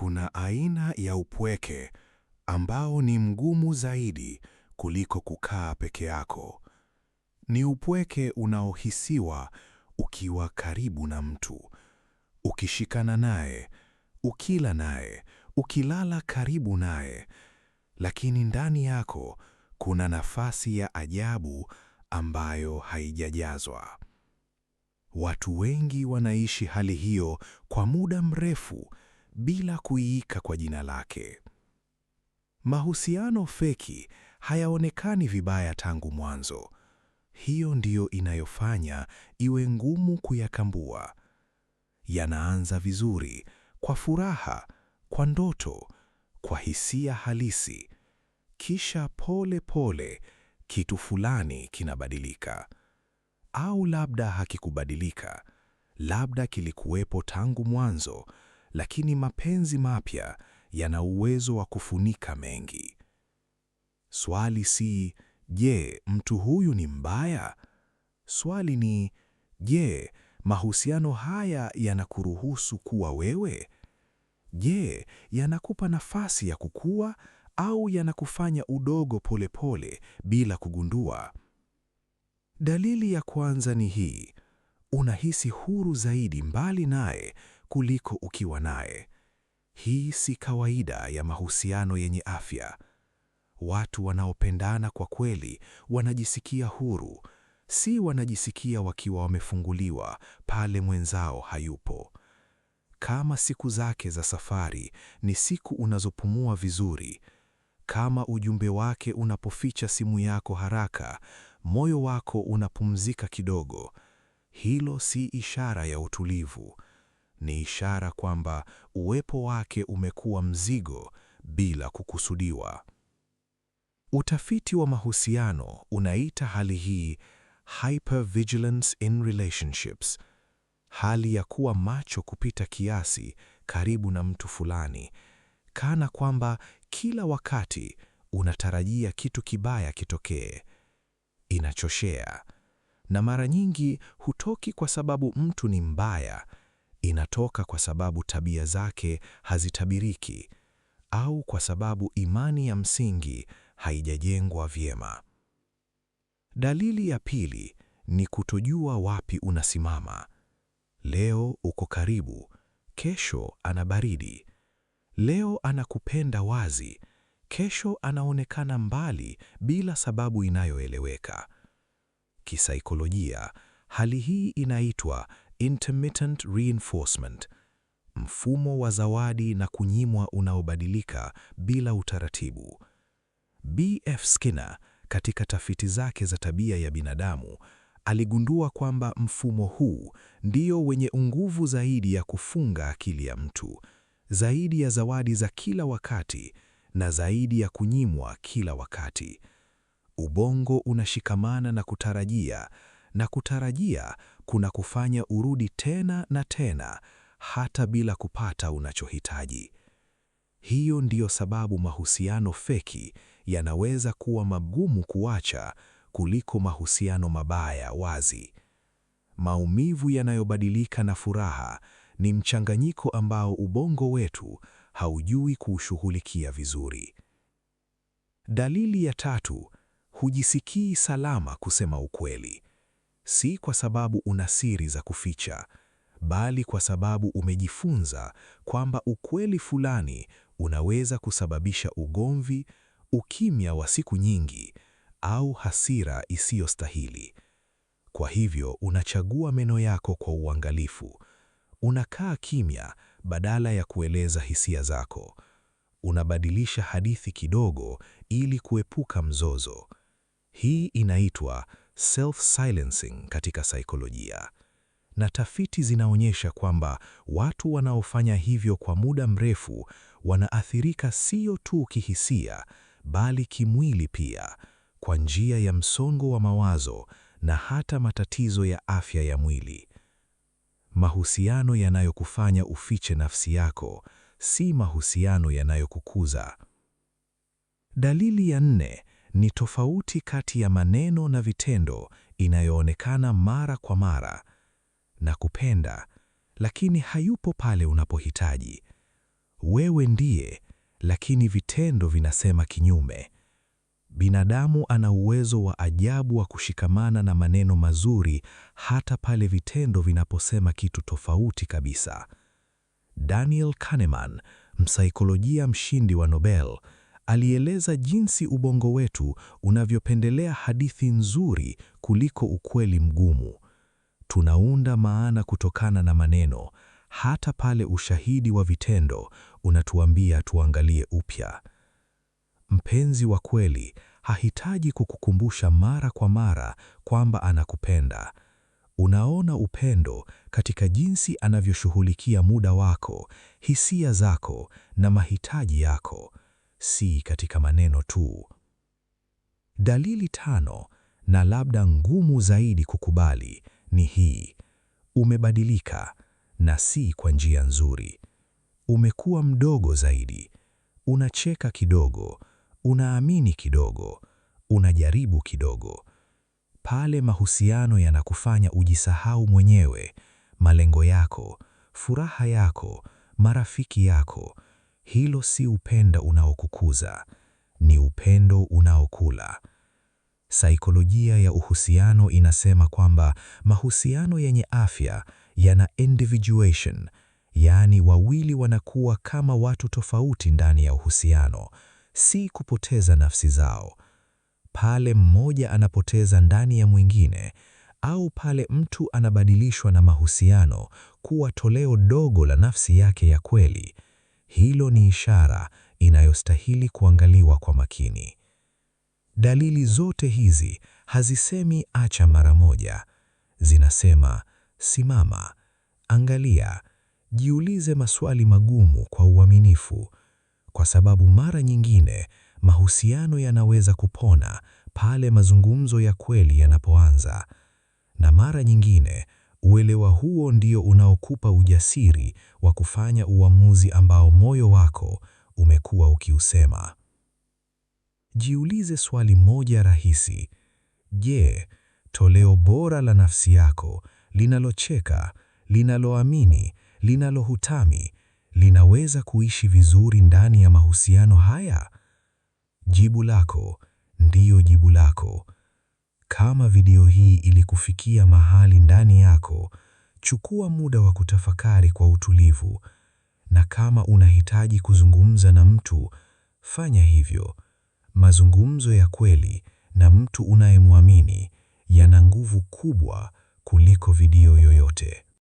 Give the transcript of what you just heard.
Kuna aina ya upweke ambao ni mgumu zaidi kuliko kukaa peke yako. Ni upweke unaohisiwa ukiwa karibu na mtu, ukishikana naye, ukila naye, ukilala karibu naye, lakini ndani yako kuna nafasi ya ajabu ambayo haijajazwa. Watu wengi wanaishi hali hiyo kwa muda mrefu bila kuiita kwa jina lake. Mahusiano feki hayaonekani vibaya tangu mwanzo. Hiyo ndiyo inayofanya iwe ngumu kuyatambua. Yanaanza vizuri, kwa furaha, kwa ndoto, kwa hisia halisi. Kisha pole pole kitu fulani kinabadilika. Au labda hakikubadilika. Labda kilikuwepo tangu mwanzo, lakini mapenzi mapya yana uwezo wa kufunika mengi. Swali si je, mtu huyu ni mbaya? Swali ni je, mahusiano haya yanakuruhusu kuwa wewe? Je, yanakupa nafasi ya kukua au yanakufanya udogo polepole bila kugundua? Dalili ya kwanza ni hii: unahisi huru zaidi mbali naye kuliko ukiwa naye. Hii si kawaida ya mahusiano yenye afya. Watu wanaopendana kwa kweli wanajisikia huru, si wanajisikia wakiwa wamefunguliwa pale mwenzao hayupo. Kama siku zake za safari ni siku unazopumua vizuri, kama ujumbe wake unapoficha simu yako haraka, moyo wako unapumzika kidogo, hilo si ishara ya utulivu. Ni ishara kwamba uwepo wake umekuwa mzigo bila kukusudiwa. Utafiti wa mahusiano unaita hali hii hypervigilance in relationships, hali ya kuwa macho kupita kiasi karibu na mtu fulani, kana kwamba kila wakati unatarajia kitu kibaya kitokee. Inachoshea, na mara nyingi hutoki kwa sababu mtu ni mbaya, inatoka kwa sababu tabia zake hazitabiriki au kwa sababu imani ya msingi haijajengwa vyema. Dalili ya pili ni kutojua wapi unasimama. Leo uko karibu, kesho ana baridi. Leo anakupenda wazi, kesho anaonekana mbali bila sababu inayoeleweka. Kisaikolojia, hali hii inaitwa intermittent reinforcement, mfumo wa zawadi na kunyimwa unaobadilika bila utaratibu. B.F. Skinner katika tafiti zake za tabia ya binadamu aligundua kwamba mfumo huu ndio wenye nguvu zaidi ya kufunga akili ya mtu, zaidi ya zawadi za kila wakati na zaidi ya kunyimwa kila wakati. Ubongo unashikamana na kutarajia, na kutarajia kuna kufanya urudi tena na tena hata bila kupata unachohitaji. Hiyo ndiyo sababu mahusiano feki yanaweza kuwa magumu kuacha kuliko mahusiano mabaya wazi. Maumivu yanayobadilika na furaha ni mchanganyiko ambao ubongo wetu haujui kuushughulikia vizuri. Dalili ya tatu, hujisikii salama kusema ukweli. Si kwa sababu una siri za kuficha, bali kwa sababu umejifunza kwamba ukweli fulani unaweza kusababisha ugomvi, ukimya wa siku nyingi, au hasira isiyostahili. Kwa hivyo unachagua meno yako kwa uangalifu. Unakaa kimya badala ya kueleza hisia zako. Unabadilisha hadithi kidogo ili kuepuka mzozo. Hii inaitwa self-silencing katika saikolojia. Na tafiti zinaonyesha kwamba watu wanaofanya hivyo kwa muda mrefu wanaathirika sio tu kihisia, bali kimwili pia, kwa njia ya msongo wa mawazo na hata matatizo ya afya ya mwili. Mahusiano yanayokufanya ufiche nafsi yako si mahusiano yanayokukuza. Dalili ya nne ni tofauti kati ya maneno na vitendo inayoonekana mara kwa mara. Nakupenda, lakini hayupo pale unapohitaji. Wewe ndiye, lakini vitendo vinasema kinyume. Binadamu ana uwezo wa ajabu wa kushikamana na maneno mazuri hata pale vitendo vinaposema kitu tofauti kabisa. Daniel Kahneman, msaikolojia mshindi wa Nobel, alieleza jinsi ubongo wetu unavyopendelea hadithi nzuri kuliko ukweli mgumu. Tunaunda maana kutokana na maneno, hata pale ushahidi wa vitendo unatuambia tuangalie upya. Mpenzi wa kweli hahitaji kukukumbusha mara kwa mara kwamba anakupenda. Unaona upendo katika jinsi anavyoshughulikia muda wako, hisia zako na mahitaji yako, si katika maneno tu. Dalili tano, na labda ngumu zaidi kukubali, ni hii: umebadilika, na si kwa njia nzuri. Umekuwa mdogo zaidi, unacheka kidogo, unaamini kidogo, unajaribu kidogo. Pale mahusiano yanakufanya ujisahau mwenyewe, malengo yako, furaha yako, marafiki yako, hilo si upendo unaokukuza, ni upendo unaokula. Saikolojia ya uhusiano inasema kwamba mahusiano yenye afya yana individuation, yaani wawili wanakuwa kama watu tofauti ndani ya uhusiano, si kupoteza nafsi zao. Pale mmoja anapoteza ndani ya mwingine, au pale mtu anabadilishwa na mahusiano kuwa toleo dogo la nafsi yake ya kweli, hilo ni ishara inayostahili kuangaliwa kwa makini. Dalili zote hizi hazisemi acha mara moja. Zinasema simama, angalia, jiulize maswali magumu kwa uaminifu, kwa sababu mara nyingine mahusiano yanaweza kupona pale mazungumzo ya kweli yanapoanza. Na mara nyingine uelewa huo ndio unaokupa ujasiri wa kufanya uamuzi ambao moyo wako umekuwa ukiusema. Jiulize swali moja rahisi. Je, toleo bora la nafsi yako, linalocheka, linaloamini, linalohutami, linaweza kuishi vizuri ndani ya mahusiano haya? Jibu lako ndiyo jibu lako. Kama video hii ilikufikia mahali ndani yako, chukua muda wa kutafakari kwa utulivu. Na kama unahitaji kuzungumza na mtu, fanya hivyo. Mazungumzo ya kweli na mtu unayemwamini yana nguvu kubwa kuliko video yoyote.